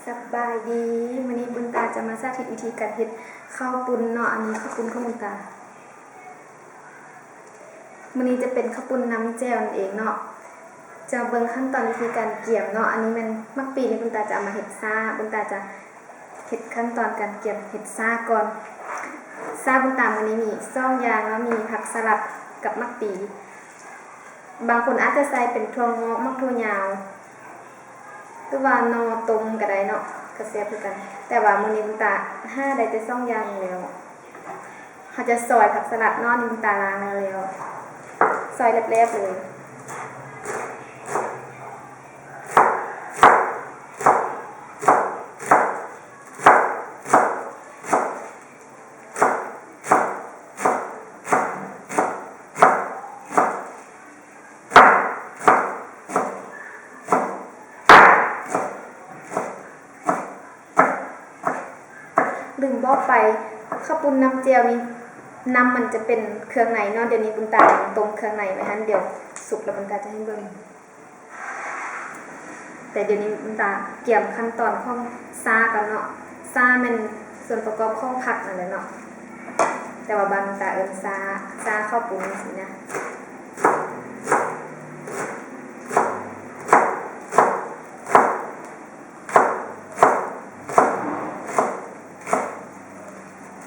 ສະບາຍດີ, ມື້ນີ້ບຸນຕາຈະມາສາທິດວິທີການເຮັດເຂົ້າປຸ້ນເນາະ. ອັນນີ້ເຂົ້າປຸ້ນຂອງບຸນຕາ. ມື້ນີ້ຈະເປັນເຂົ້າປຸ້ນນ້ຳແຈ່ວນັ້ນເອງເນາະ. ຈະເບິ່ງຂັ້ນຕອນວິທີການກຽມເນາະ. ອັນນີ້ແມ່ນໝາກປີນີ້ບຸນຕາຈະເອົາມາເຮັດຊາ, ບຸນຕາຈະເຮັດຂັ້ນຕອນການກຽມເຮັດຊາກ່ອນ. ຊາບຸນຕາມື້ນີ້ມີສອງຢ່າງເນາະ, ມີຜັກສະຫຼັດກັບໝາກປີ. ບາງຄົນອາດຈະໃສ່ເປັນຖົ່ວງອກ, ໝາກຖົ່ວຍາວ ຫຼືວ່າໜໍ່ຕົ້ມກໍໄດ້ເນາະ, ກໍແຊບຄືກັນ. ແຕ່ວ່າມື້ນີ້ບຸນຕາຫາໄດ້ແຕ່ສອງຢ່າງນີ້ແລ້ວ. ເຮົາຈະຊອຍຜັກສະຫຼັດເນາະ, ນີ້ບຸນຕາລ້າງແລ້ວ, ຊອຍແຫຼບໆເລີຍ. ລືມບອກໄປ, ເຂົ້າປຸ້ນນ້ຳແຈ່ວນີ້ ນ້ຳມັນຈະເປັນເຄື່ອງໃນເນາະ. ດຽວນີ້ບຸນຕາຕ້ມເຄື່ອງໃນໄວ້ຫັ້ນ, ດຽວສຸກແລ້ວບຸນຕາຈະໃຫ້ເບິ່ງ. ແຕ່ດຽວນີ້ບຸນຕາກຽມຂັ້ນຕອນຂອງຊາກ່ອນເນາະ. ຊາແມ່ນສ່ວນປະກອບຂອງຜັກນັ້ນແຫຼະເນາະ, ແຕ່ວ່າບ້ານບຸນຕາເອີ້ນຊາ, ຊາເຂົ້າປຸ້ນຊີ້ນະ.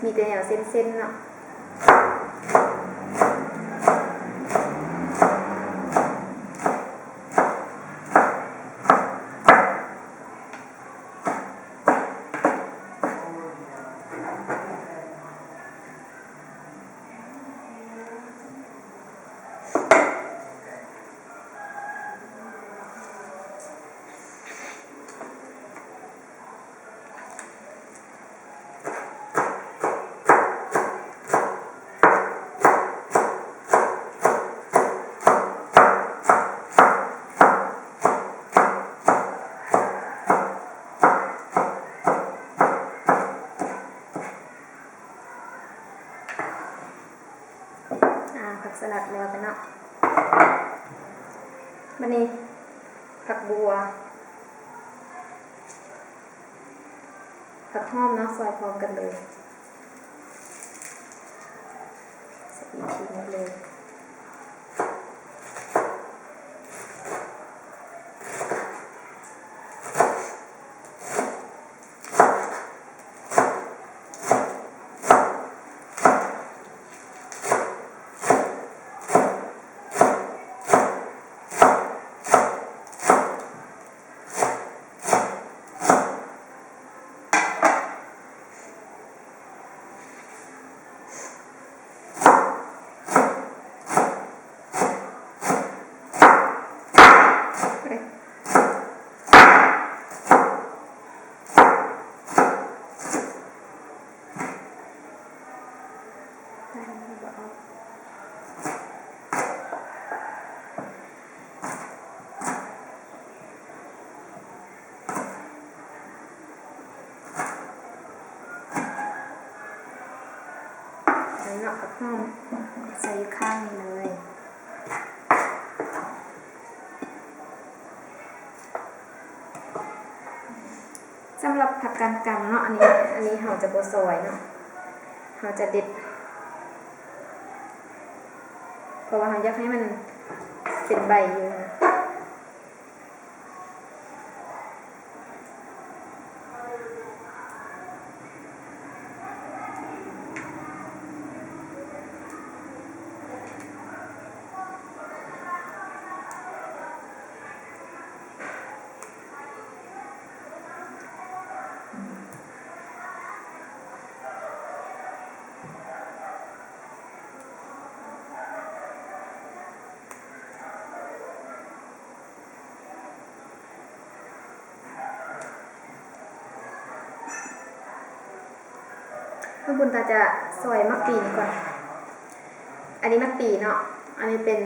ມີແຕ່ແນວເສັ້ນໆເນາະ. ອ່າ ຜັກສະຫຼັດແລ້ວໄປເນາະ. ບາດນີ້ຜັກບົ່ວ ຜັກຫອມເນາະ ຊອຍພ້ອມກັນເລີຍ ໃສ່ອີກທີໜຶ່ງເລີຍ. ເນາະ ໃສ່ຢູ່ຂ້າງນີ້ເລີຍ. ສຳລັບຜັກກາດກຳເນາະ ອັນນີ້ ອັນນີ້ເຮົາຈະບໍ່ຊອຍເນາະ ເຮົາຈະເດັດ ເພາະວ່າເຮົາຢາກໃຫ້ມັນເປັນໃບຢູ່. ເບື້ອງຕົ້ນຕາຈະຊອຍໝາກປີກ່ອນ. ອັນນີ້ໝາກປີເນາະ ອັນນີ້ເປັນ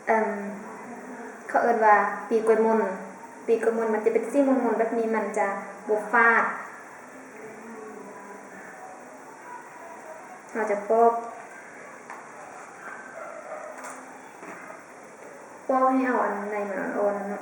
ເອີ່ມ ເຂົາເອີ້ນວ່າປີກລ້ວຍມົນ. ປີກລ້ວຍມົນມັນຈະເປັນສີມົນໆແບບນີ້ ມັນຈະບໍ່ຝາດ. ເຮົາຈະປອກ ປອກໃຫ້ເອົາອັນໃນມັນອ່ອນໆເນາະ.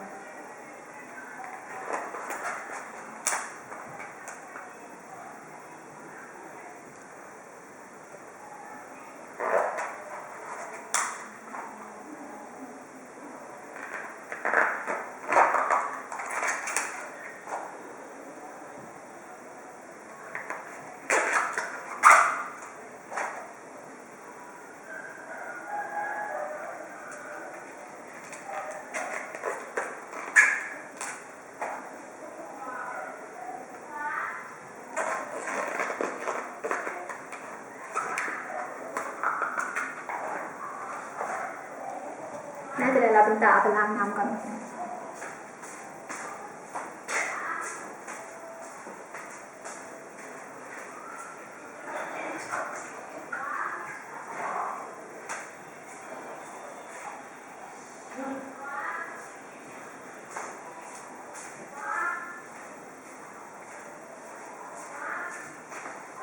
ດາເອົາໄປລ້າງນ້ຳກ່ອນ.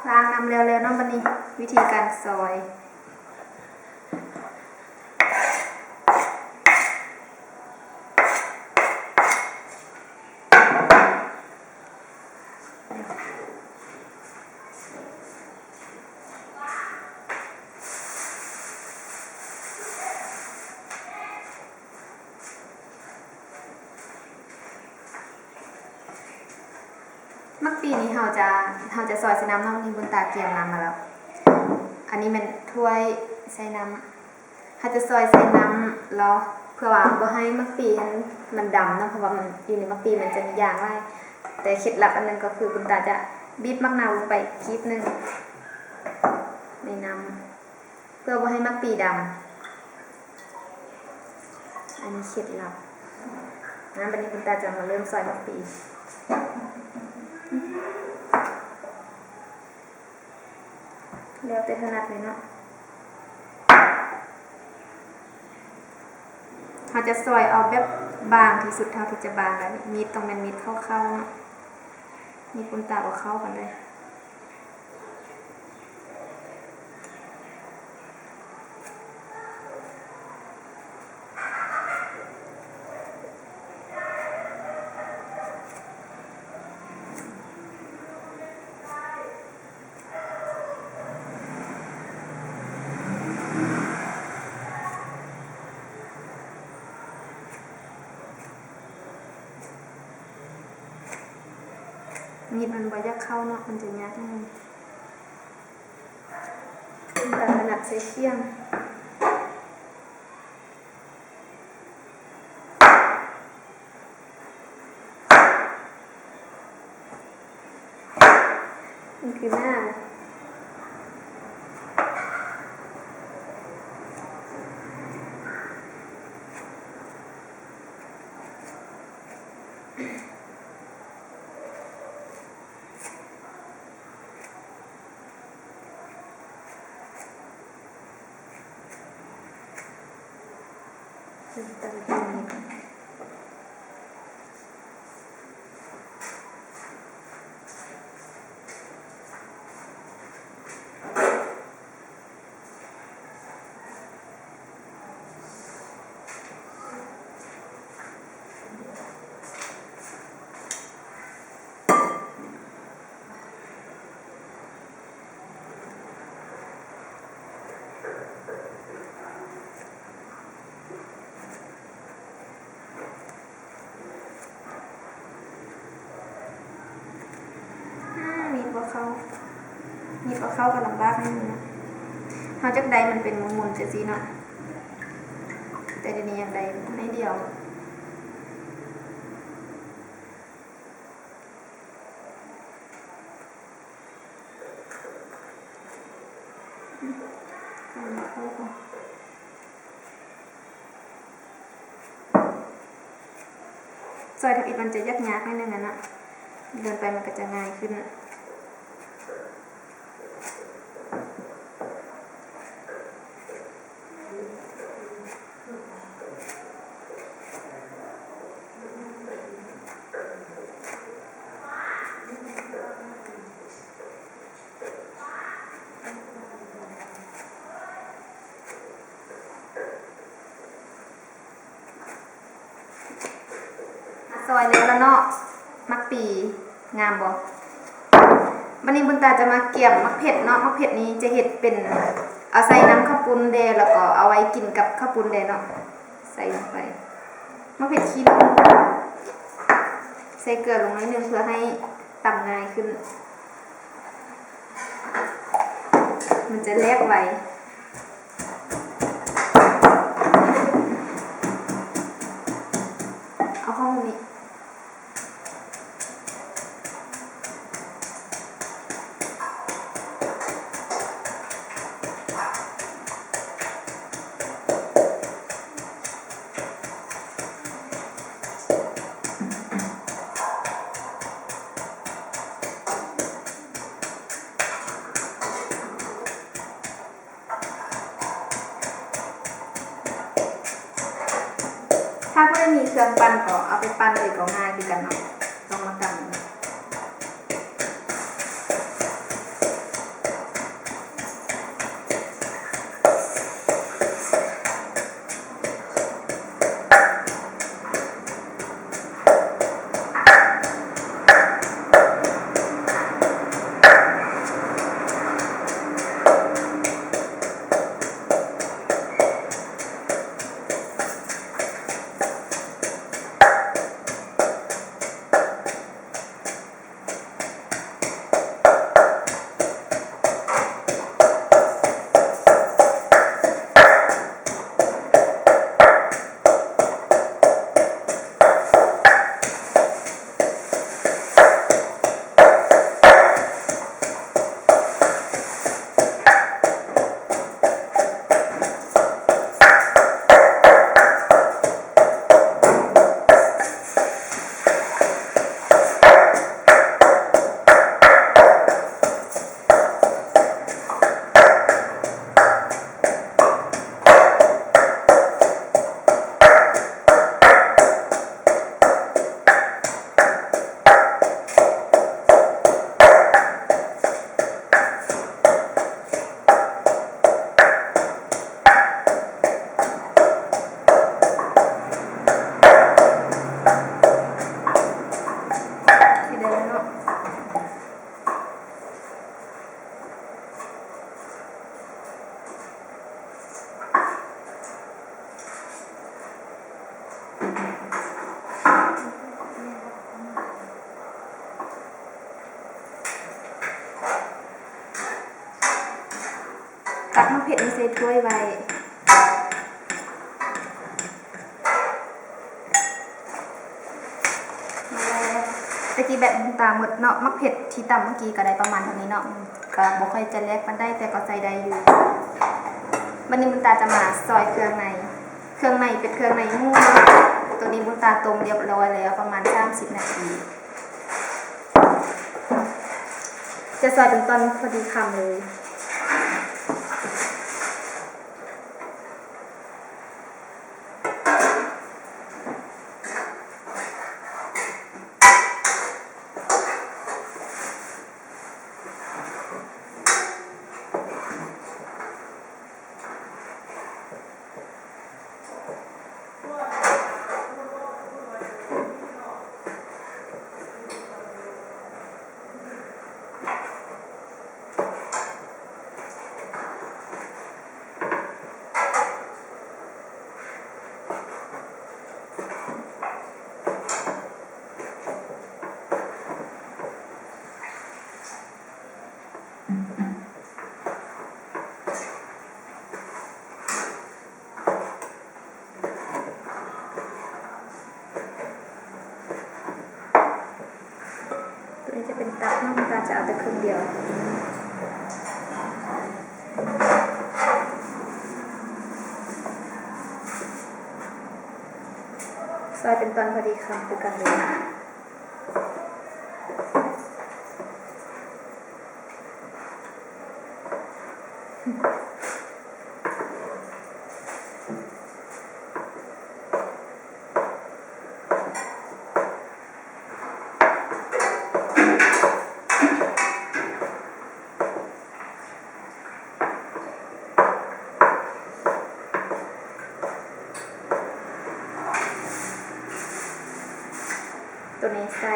ລ້າງນ້ຳແລ້ວໆເນາະ ບັດນີ້ວິທີການຊອຍ. ໝາກປີນີ້ເຮົາຈະ ເຮົາຈະຊອຍໃສ່ນ້ຳເນາະ ນີ້ບຸນຕາກຽມນ້ຳມາແລ້ວ. ອັນນີ້ແມ່ນຖ້ວຍໃສ່ນ້ຳ ເຮົາຈະຊອຍໃສ່ນ້ຳລາວ ເພື່ອວ່າບໍ່ໃຫ້ໝາກປີຫັ້ນມັນດຳເນາະ ເພາະວ່າມັນ ຢູ່ໃນໝາກປີມັນຈະມີຢາງຫຼາຍ. ແຕ່ເຄັດລັບອັນໜຶ່ງກໍຄືບຸນຕາຈະບີບໝາກນາວລົງໄປກີບໜຶ່ງໃນນ້ຳ ເພື່ອບໍ່ໃຫ້ໝາກປີດຳ. ອັນນີ້ເຄັດລັບນະ. ບັດນີ້ຄຸນຕາຈະມາເລີ່ມຊອຍໝາກປີ ແລ້ວແຕ່ຖະໜັດເລີຍເນາະ. ເຮົາຈະຊອຍເອົາແບບບາງທີ່ສຸດເທົ່າທີ່ຈະບາງໄດ້. ມີດຕ້ອງແມ່ນມີດເຂົ້າໆເນາະ. ມີດຄຸນຕາບໍ່ເຂົ້າປານໃດ. ມີດມັນບໍ່ຢາກເຂົ້າເນາະ ມັນຈະຍາກໜ້ອຍ. ຕາມຖະໜັດໃສ່ຂຽງ. ມັນຄືໜ້າ. ອືມ ມີດບໍ່ເຂົ້າ ມີດບໍ່ເຂົ້າກໍລຳບາກໜ້ອຍໜຶ່ງເນາະ. ເຮົາຢາກໄດ້ມັນເປັນໝຸ່ນໆ ຈັ່ງຊີ້ເນາະ ແຕ່ດຽວນີ້ຢາກໄດ້ໜ້ອຍດຽວ. ຊອຍທຳອິດມັນຈະຍາກໆໜ້ອຍໜຶ່ງຫັ້ນນະ, ເດີນໄປມັນກໍຈະງ່າຍຂຶ້ນ. ຊອຍແລ້ວລະເນາະ ໝາກປີ ງາມບໍ່? ບັດນີ້ບຸນຕາຈະມາກຽມໝາກເຜັດເນາະ. ໝາກເຜັດນີ້ຈະເຮັດເປັນ ເອົາໃສ່ນຳເຂົ້າປຸ້ນແດ່ ແລ້ວກໍເອົາໄວ້ກິນກັບເຂົ້າປຸ້ນແດ່ເນາະ. ໃສ່ລົງໄປ ໝາກເຜັດຂີ້ໜູ ໃສ່ເກືອລົງໜ້ອຍໜຶ່ງ ເພື່ອໃຫ້ຕຳງ່າຍຂຶ້ນ ມັນຈະແຫຼກໄວ. ເອົາຫ້ອງນີ້. ເ ປັ້ນເລີຍກໍງ່າຍຄືກັນເນາະ ຕ້ອງມາກຳ. ຕັກໝາກເຜັດນີ້ໃສ່ຖ້ວຍໄວ້. ແລ້ວແຕ່ກີ້ແບບບຸນຕາໝົດເນາະ ໝາກເຜັດທີ່ຕຳເມື່ອກີ້ກໍໄດ້ປະມານເທົ່ານີ້ເນາະ ກໍບໍ່ຄ່ອຍຈະແຫຼກປານໃດ ແຕ່ກໍໃຊ້ໄດ້ຢູ່. ບັດນີ້ບຸນຕາຈະມາຊອຍເຄື່ອງໃນ ເຄື່ອງໃນເປັນເຄື່ອງໃນໝູເນາະ ໂຕນີ້ບຸນຕາຕົ້ມລຽບຮ້ອຍແລ້ວປະມານສາມສິບນາທີ ຈະຊອຍເປັນຕອນພໍດີຄຳເລີຍ. ໂຕນີ້ຈະເປັນຕັບເນາະ ມັນກໍຈະເອົາແຕ່ເຄິ່ງດຽວ ຊອຍເປັນຕອນພໍດີຄຳຄືກັນເລີຍ. ໂຕນີ້ໃສ່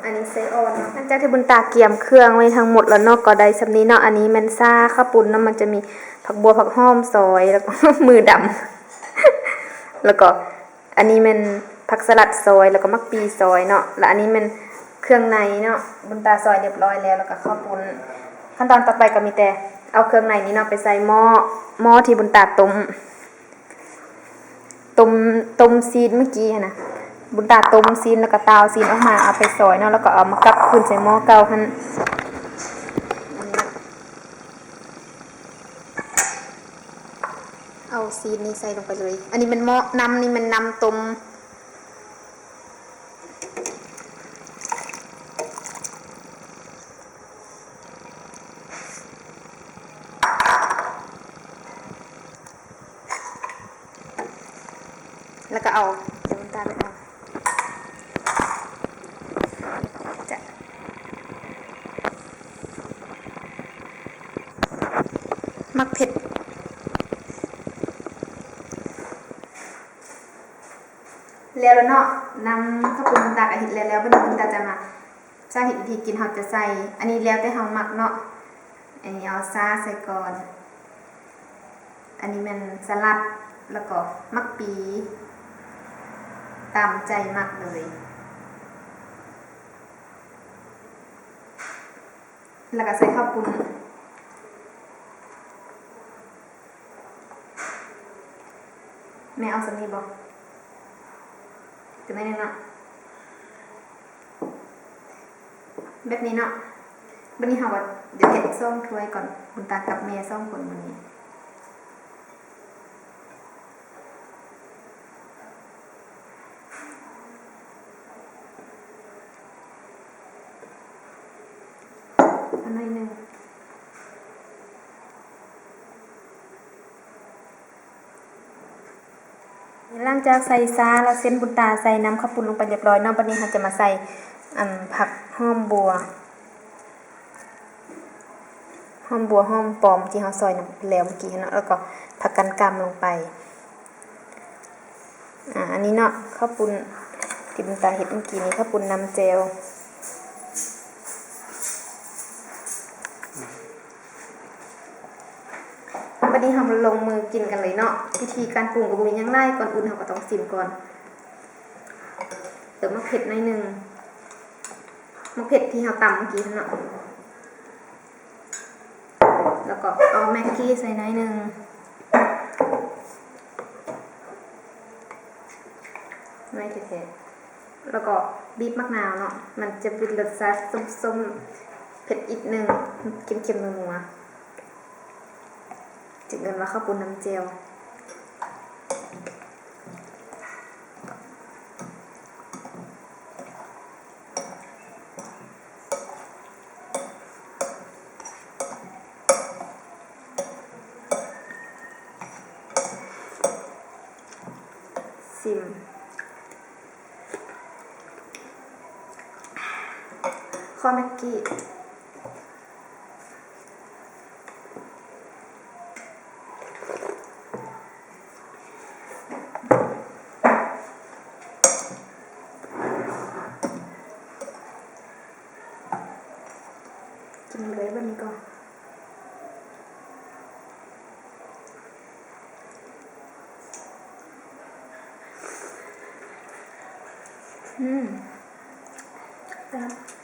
ອັນນີ້ໄສ້ອ່ອນເນາະ ຫຼັງຈາກທີ່ບຸນຕາກຽມເຄື່ອງໄວ້ທັງໝົດແລ້ວເນາະ ກໍໄດ້ສ່ຳນີ້ເນາະ. ອັນນີ້ແມ່ນຊາເຂົ້າປຸ້ນເນາະ ມັນຈະມີຜັກບົ່ວ ຜັກຫອມຊອຍ ແລ້ວກໍມືດຳ ແລ້ວກໍ ອັນນີ້ແມ່ນຜັກສະຫຼັດຊອຍ ແລ້ວກໍໝາກປີຊອຍເນາະ ແລ້ວອັນນີ້ແມ່ນເຄື່ອງໃນເນາະ ບຸນຕາຊອຍລຽບຮ້ອຍແລ້ວ ແລ້ວກໍເຂົ້າປຸ້ນ. ຂັ້ນຕອນຕໍ່ໄປກໍມີແຕ່ເອົາເຄື່ອງໃນນີ້ເນາະ ໄປໃສ່ໝໍ້ ໝໍ້ທີ່ບຸນຕາຕົ້ມ. ຕົ້ມ ຕົ້ມຊີ້ນເມື່ອກີ້ຫັ້ນນະ ບຸນຕາຕົ້ມຊີ້ນ ແລ້ວກໍຕ່າວຊີ້ນອອກມາ ເອົາໄປຊອຍເນາະ ແລ້ວກໍເອົາມາກັບຄືນໃສ່ໝໍ້ເກົ່າຫັ້ນ. ເອົາຊີ້ນນີ້ໃສ່ລົງໄປເລີຍ. ອັນນີ້ແມ່ນໝໍ້ ນ້ຳນີ້ແມ່ນນ້ຳຕົ້ມ. ແລ້ວກໍເອົາ ດຽວມັນຕາໄປເອົາ ຈະ ໝາກເຜັດ ແລ້ວລະເນາະ. ນ້ຳເຂົ້າປຸ້ນບຸນຕາກໍເຮັດແລ້ວແລ້ວ ບັດນີ້ບຸນຕາຈະມາສາທິດວິທີກິນ. ເຮົາຈະໃສ່ ອັນນີ້ແລ້ວແຕ່ເຮົາມັກເນາະ. ອັນນີ້ເອົາຊາໃສ່ກ່ອນ. ອັນນີ້ແມ່ນສະຫຼັດ ແລ້ວກໍໝາກປີ ຕາມໃຈມັກເລີຍ. ແລ້ວກໍໃສ່ເຂົ້າປຸ້ນ. ແມ່ເອົາສ່ຳນີ້ບໍ່? ຈະແມ່ນແນ່ເນາະ ແບບນີ້ເນາະ. ບັດນີ້ເຮົາກໍ ດຽວເຮັດສອງຖ້ວຍກ່ອນ ບຸນຕາກັບແມ່ສອງຄົນມື້ນີ້. ເອົາໜ້ອຍໜຶ່ງ. ຫຼັງຈາກໃສ່ຊາແລ້ວ ເຊັ່ນບຸນຕາໃສ່ນ້ຳເຂົ້າປຸ້ນລົງໄປຮຽບຮ້ອຍເນາະ. ບັດນີ້ເຮົາຈະມາໃສ່ ອັນ ຜັກຫອມບົວ ຫອມບົວ ຫອມປ້ອມທີ່ເຮົາຊອຍແລ້ວເມື່ອກີ້ຫັ້ນເນາະ ແລ້ວກໍຜັກກັນກຳລົງໄປ. ອາ ອັນນີ້ເນາະ ເຂົ້າປຸ້ນທີ່ບຸນຕາເຮັດເມື່ອກີ້ນີ້ ເຂົ້າປຸ້ນນ້ຳແຈ່ວ. ບັດນີ້ເຮົາມາລົງມືກິນກັນເລີຍເນາະ. ວິທີການປຸງກໍບໍ່ມີຫຍັງຫຼາຍ ກ່ອນອື່ນເຮົາກໍຕ້ອງຊິມກ່ອນ. ເຕີມໝາກເຜັດໜ້ອຍໜຶ່ງ ໝາກເຜັດທີ່ເຮົາຕຳເມື່ອກີ້ຫັ້ນເນາະ. ແລ້ວກໍເອົາແມັກກີ້ໃສ່ໜ້ອຍໜຶ່ງ ໜ້ອຍແທ້ໆ. ແລ້ວກໍບີບໝາກນາວເນາະ ມັນຈະເປັນລົດຊາດສົ້ມໆ ເຜັດອີກໜຶ່ງ ເຄັມໆ ນົວໆ ຈຶ່ງເອີ້ນວ່າເຂົ້າປຸ້ນນ້ຳແຈ່ວ. ຊິມ ຂໍແມັກກີ້. ກິນເລີຍບັດນີ້ກໍ ອືມ ແຊບ.